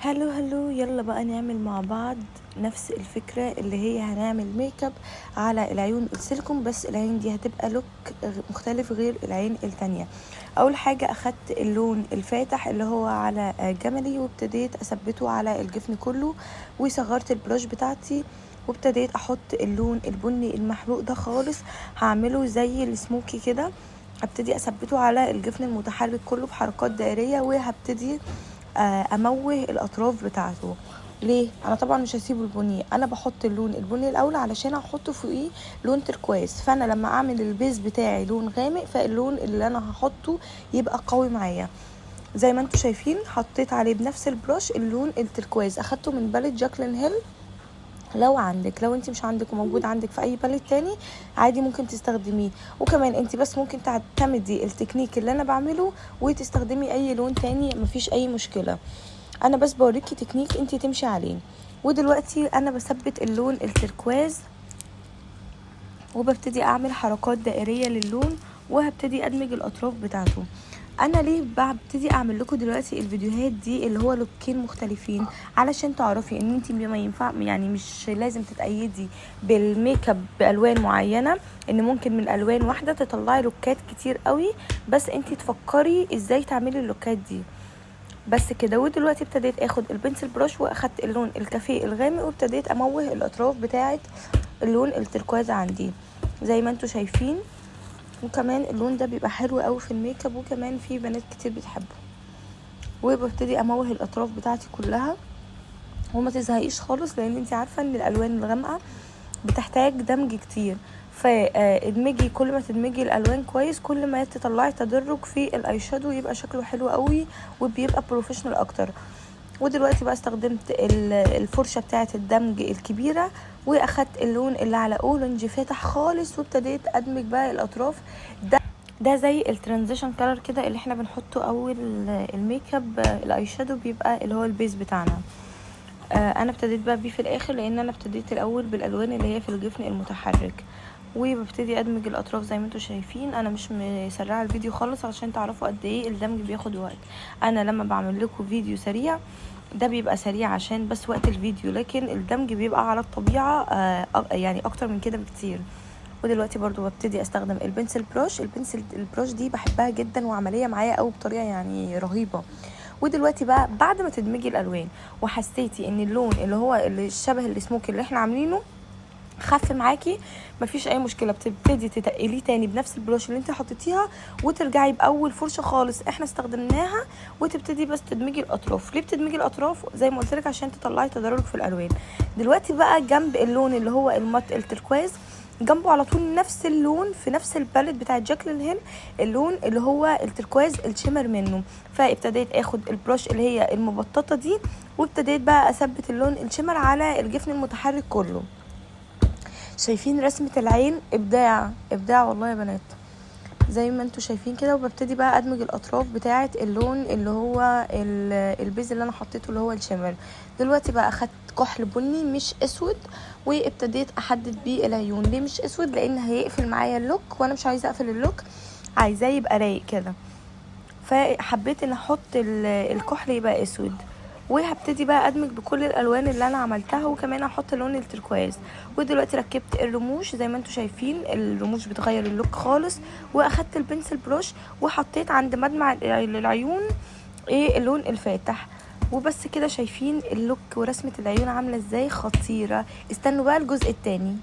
hello hello، يلا بقى نعمل مع بعض نفس الفكرة اللي هي هنعمل ميك اب على العيون السيليكون، بس العين دي هتبقى look مختلف غير العين التانية. اول حاجة اخدت اللون الفاتح اللي هو على جملي وابتديت اثبته على الجفن كله، وصغرت ال brush بتاعتي وابتديت احط اللون البني المحروق ده خالص، هعمله زي ال smoky كده. هبتدي اثبته على الجفن المتحرك كله بحركات دائرية، وهبتدي اموه الاطراف بتاعته. ليه؟ انا طبعا مش هسيبه البني، انا بحط اللون البني الاول علشان احط فوقيه لون تركواز، فانا لما اعمل ال base بتاعي لون غامق فاللون اللي انا هحطه يبقى قوي معايا. زي ما انتم شايفين حطيت عليه بنفس ال brush اللون التركواز، اخدته من palette جاكلين هيل. لو عندك، لو انت مش عندك وموجود عندك في اي palette تاني عادي ممكن تستخدميه، وكمان انت بس ممكن تعتمدي التكنيك اللي انا بعمله وتستخدمي اي لون تاني، مفيش اي مشكلة. انا بس بوريكي تكنيك انت تمشي عليه. ودلوقتي انا بثبت اللون التركواز وببتدي اعمل حركات دائرية للون، وهبتدي ادمج الاطراف بتاعته. انا ليه ببتدي اعمل لكم دلوقتي الفيديوهات دي اللي هو لوكين مختلفين؟ علشان تعرفي ان انت ما ينفع، يعني مش لازم تتقيدي بالميك اب بالوان معينه، ان ممكن من الوان واحدة تطلعي لوكات كتير قوي، بس انت تفكري ازاي تعملي اللوكات دي بس كده. ودلوقتي ابتديت اخد ال pencil brush واخدت اللون الكافيه الغامق وابتديت اموه الاطراف بتاعه اللون التركواز عندي زي ما انتم شايفين. وكمان اللون ده بيبقى حلو قوي في الميك اب، وكمان في بنات كتير بتحبه. وببتدي اموه الاطراف بتاعتي كلها، وما تزهقيش خالص لان انت عارفه ان الالوان الغامقه بتحتاج دمج كتير، فادمجي كل ما تدمجي الالوان كويس كل ما تطلعي تدرج في ال eye shadow يبقى شكله حلو قوي وبيبقى professional اكتر. ودلوقتي بقى استخدمت الفرشة بتاعه الدمج الكبيرة واخدت اللون اللي على orange فاتح خالص وابتديت ادمج بقى الاطراف. ده زي ال transition color كده اللي احنا بنحطه اول ال makeup، ال eye shadow بيبقى اللي هو ال base بتاعنا. انا ابتديت بقى بيه في الاخر لان انا ابتديت الاول بالالوان اللي هي في الجفن المتحرك. وببتدي ادمج الاطراف زي ما انتم شايفين. انا مش مسرعة الفيديو خالص عشان تعرفوا قد ايه الدمج بياخد وقت. انا لما بعمل لكم فيديو سريع ده بيبقى سريع عشان بس وقت الفيديو، لكن الدمج بيبقى على الطبيعة يعني اكتر من كده بكتير. ودلوقتي برضو ببتدي استخدم ال pencil brush. ال pencil ال brush دي بحبها جدا وعملية معايا قوي بطريقة يعني رهيبة. ودلوقتي بقى بعد ما تدمجي الالوان وحسيتي ان اللون اللي هو اللي شبه ال smoky اللي احنا عاملينه خف معاكي، مفيش اي مشكلة، بتبتدي تتقليه تاني بنفس ال brush اللي انت حطيتيها وترجعي باول فرشه خالص احنا استخدمناها وتبتدي بس تدمجي الاطراف. ليه بتدمجي الاطراف؟ زي ما قلت لك عشان تطلعي تدرج في الالوان. دلوقتي بقى جنب اللون اللي هو ال matte التركواز جنبه على طول نفس اللون في نفس ال palette بتاع جاكلين هيل، اللون اللي هو التركواز ال shimmer منه. فابتديت اخد ال brush اللي هي المبططه دي وابتديت بقى اثبت اللون ال shimmer على الجفن المتحرك كله. شايفين رسمة العين؟ ابداع ابداع والله يا بنات زي ما انتوا شايفين كده. وببتدي بقى ادمج الاطراف بتاعه اللون اللي هو ال base اللي انا حطيته اللي هو ال shimmer. دلوقتي بقى اخدت كحل بني مش اسود وابتديت احدد بيه العيون. ليه مش اسود؟ لان هيقفل معايا ال look وانا مش عايزه اقفل ال look، عايزاه يبقى رايق كده، فحبيت ان احط الكحل يبقى اسود. وهبتدي بقى ادمج بكل الالوان اللي انا عملتها، وكمان هحط لون التركواز. ودلوقتي ركبت الرموش زي ما انتم شايفين، الرموش بتغير ال look خالص. واخدت ال pencil brush وحطيت عند مدمع العيون ايه اللون الفاتح وبس كده. شايفين ال look ورسمة العيون عاملة ازاي؟ خطيرة. استنوا بقى الجزء التاني.